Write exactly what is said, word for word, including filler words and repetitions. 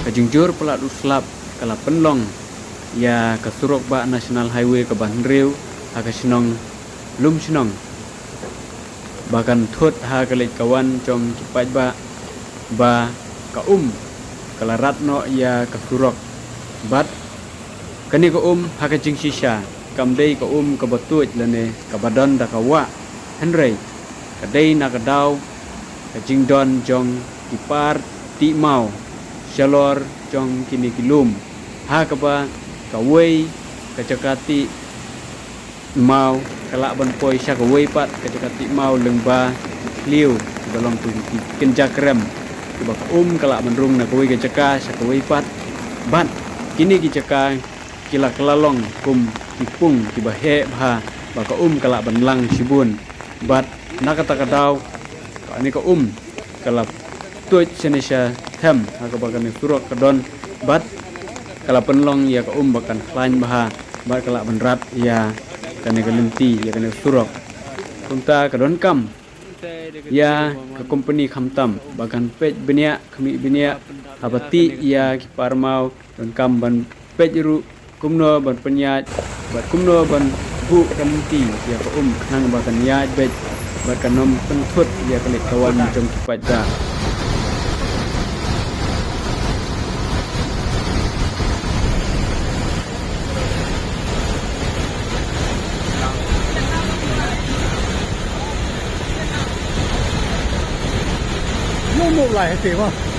Ka jingjur palat u slap ka la pynlong ïa ka surok bah National Highway kaba hynriew ha ka shnong Lumshnong, ba kan thut ha ka leit ka wan jong ki paidbah ba ka um ka la rat noh ïa ka surok. Bad kane ka um ha ka jingshisha kam dei ka um kaba tuid lane kaba don da ka wah, hynrei ka dei na ka daw ka jingdon jong ki par tih maw shalor jong kine ki lum, ha kaba kawei ka jaka tih maw ka lah ban poi sha kawei pat ka jaka tih maw lyngba ki khliew kiba long kum ki kynja krem, kiba ka um ka lah ban rung na kawei ka jaka sha kawei pat. Bad kine ki jaka ki la kylla long kum ki pung kiba heh bha ba ka um ka lah ban lang shibun. Bad na kata ka daw kane ka um ka la tuid shane sha them ha kaba kane surok ka don, bad ka la pynlong ïa ka um ba kan khlaiñ bha bad ka lah ban rat ïa kane ka lynti, ïa kane ka surok. Kumta ka donkam ïa ka kompani khamtam ba kan peit bniah khmih bniah haba tih ïa ki par maw, donkam ban peit ruh kumno ban pynïaid bad kumno ban buh ka lynti ïa ka um khnang ba kan ïaid beit bad kan ym pynthut ïa ka leit ka wan jong ki paidbah. Yung muk lai hati mo.